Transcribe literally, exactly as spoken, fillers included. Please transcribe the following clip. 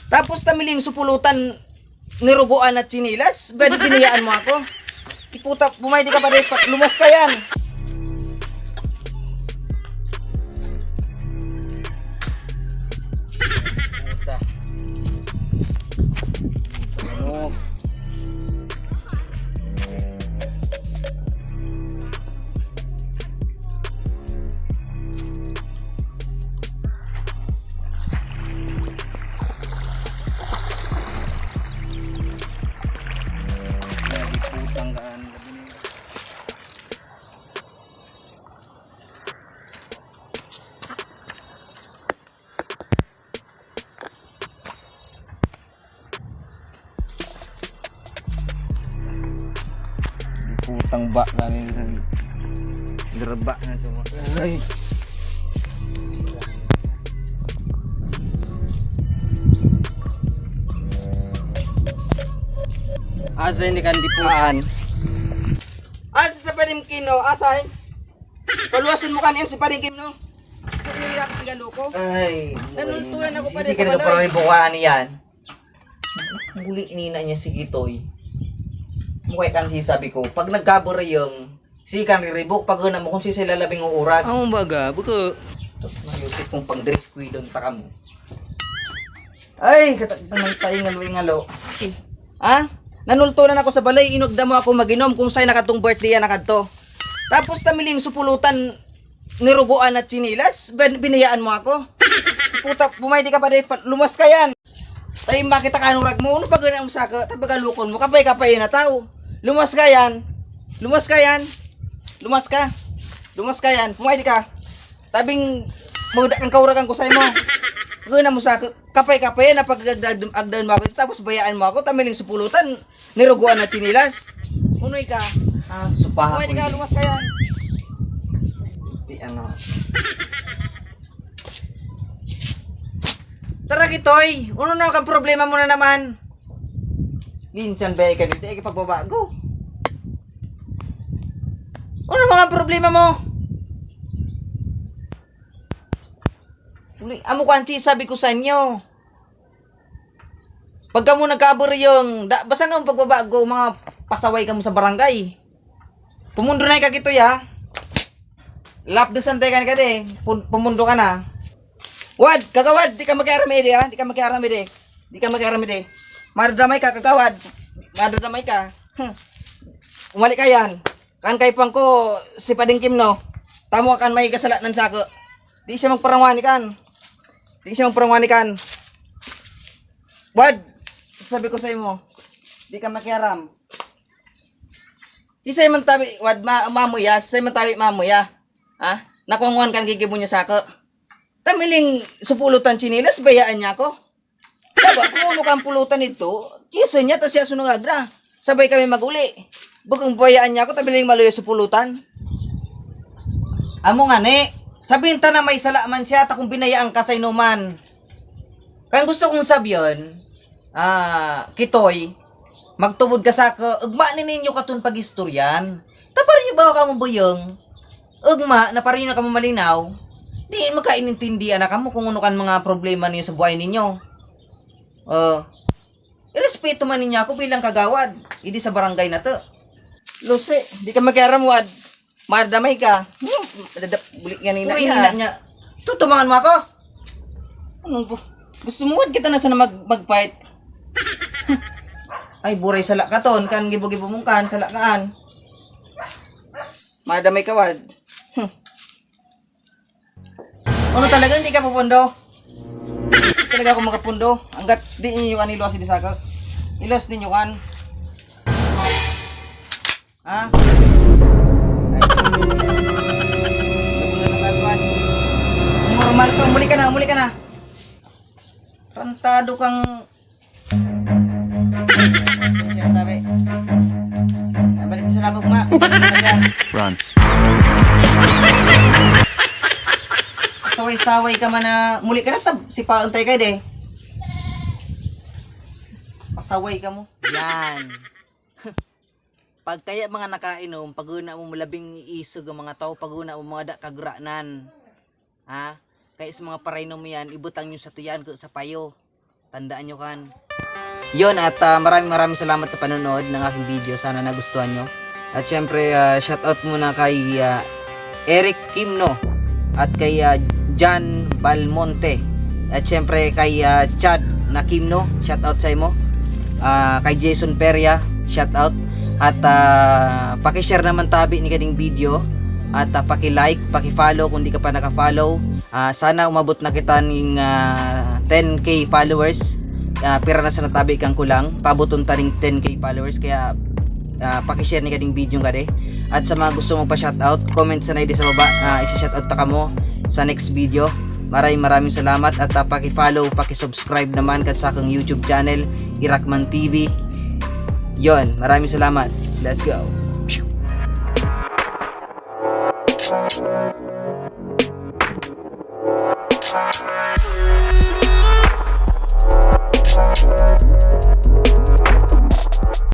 Tapos tamiling supulutan, nirugoan na tsinelas, bin-, binayaan mo ako. Iputa, pumaydi ka pa rin, pa-, lumas ka yan. Puta. Ano? Putang gaan, gabi na yun. Putang ba, ganin sa garba na sa mga, ay. Asa hindi ka dipuan? Asa sa panim kino? Asa? Paluwasan mo kan yan si Paring Kim, no? Kung yung yak, galo ko. Ay, nanultulan ako pa rin sa balay. Sige, parang bukaan yan. Muli nina niya si Kitoy. Mukha kan si sabi ko, pag nagkaburayong, si kan riribok, pag una mo kung si sila labing uurag. Ang baga, baga. Tapos mayusip kong pang-dress code doon, taka mo. Ay, katagdan ng tayo ngalo-ngalo. Eh, ha? Nanultulan ako sa balay, inugda mo ako mag-inom kung sa'yo nakatong birthday yan nakadto. Tapos tamiling supulutan, nirugoan na tsinelas, bin-, binayaan mo ako. Puta, pumaydi ka pa rin, pa-, lumas ka yan. Tayo makita ka anong rag mo, ano pa ganyan ang saka, tabagalukon mo, kapay-kapay na tao. Lumas ka yan. Lumas ka yan. Lumas ka. Lumas ka yan. Pumaydi ka. Tabing, magda kang kauragan ko sa'yo mo. Ganyan mo sa ka-, kapay-kapay na pag-agdan mo ako, tapos bayaan mo ako, tamiling supulutan. Niruguan na tsinelas. Unoy ka. Ah, supahan ko. Pwede ka, luwas ka yan. Di ano. Tara, Kitoy. Uno na kang problema mo na naman. Minsan ba ikaw dito, ay pagbabago? Ano mga problema mo? Uli, amo ko, Auntie, sabi ko sa inyo. Pag kamo nagkaabor yung, da, basta nga ang pagbabago, mga pasaway kamo sa barangay. Pumundo na ka, Kitoy, ha? Lapdasan tayo ka na ka, de. Pun-, pumundo ka na. Wad, kagawad, di ka makiaram, ide, ha? Di ka makiaram, ide. Di ka makiaram, ide. Madadamay ka, kagawad. Madadamay ka. Hmm. Umali ka yan. Kan kaipuhan ko, si Pading Kim, no? Tamo kan may kasalanan sa ako. Di siya magparangwani kan. Di siya magparangwani kan. Wad, sabi ko sa imo, di ka makiaram. Di sa'yo man tabi, wad, ma-, mamuya, sa'yo man tabi mamuya. Ha? Nakuha kan gigibo niya sa ako. Tamiling supulutan tsinelas, bayaan niya ako. Diba, kung uno kang pulutan ito, tiyesa niya, tas siya sunungagra. Sabay kami mag-uli. Bagang bayaan niya ako, tamiling maluya supulutan. Amo nga ni, sabihin ta na may sala man siya, ta kung binayaan ka sa inuman. Kan gusto kong sabihin, ah, Kitoy, magtubod ka sa ka, ugma ni ninyo katon pag-istoryan. Ta pareho ba kamo buyong? Ugma na pareho na kamo malinaw? Di magkainintindihan na kamo kung ano kan mga problema niyo sa buhay ninyo. Oh, irespeto man ninyo ako bilang kagawad, idi sa barangay na to. Lucy, di ka makiaram, wad. Madamay ka. Hmm, dada-, bulik nga nina Uy, niya. Nina niya. Tutumangan mo ako? Anong gu-, gusto mo, wad kita na sana mag-, mag-fight? Ay, buray sala ka ton. Kan gibo-gibo mong kan, sala kaan. Madamay ka, wad. Hmm. Ano talaga, hindi ka pupundo? Talaga ako makapundo. Hanggat di ninyo kan iluwas, di saka. Iluwas ninyo kan. Ha? Ay. Normal to. Muli ka na, muli ka na. Trantado kang Siya tabi. Nabalik sa labog, ma. Run. Saway-saway ka man na, muli ka na tab, si paon tayo kayo, de. Pasaway ka mo. Yan. Pag kaya mga nakainom, pag una mo labing iisog ang mga tao, pag una mo mga da kagranan. Ha? Kaya sa mga parainom yan, ibutang nyo sa tuyan ko sa payo. Tandaan nyo kan. Yon, at ah, maraming maraming salamat sa panonood ng aking video. Sana nagustuhan nyo. At syempre, ah, shoutout muna kay ah, Eric Kimno at kay ah, John Balmonte. At syempre kay ah, Chad na Kimno, shoutout sa imo. Ah, kay Jason Peria, shoutout. At ah, paki-share naman tabi ni kaning video. At ah, paki-like, paki-follow kung di ka pa naka-follow. Ah, sana umabot na kita ning ah, ten K followers. Ah, pira na sa natabi kan kulang, pabuton ta ning ten K followers. Kaya ah, paki-share ni kaning video ngani. At sa mga gusto magpa-shoutout, comment sana di sa baba. Ah, isi-shoutout ta kamo sa next video. Maraming maraming salamat at ah, paki-follow, paki-subscribe naman kan sa akong YouTube channel, Irakman T V. Yon, maraming salamat. Let's go.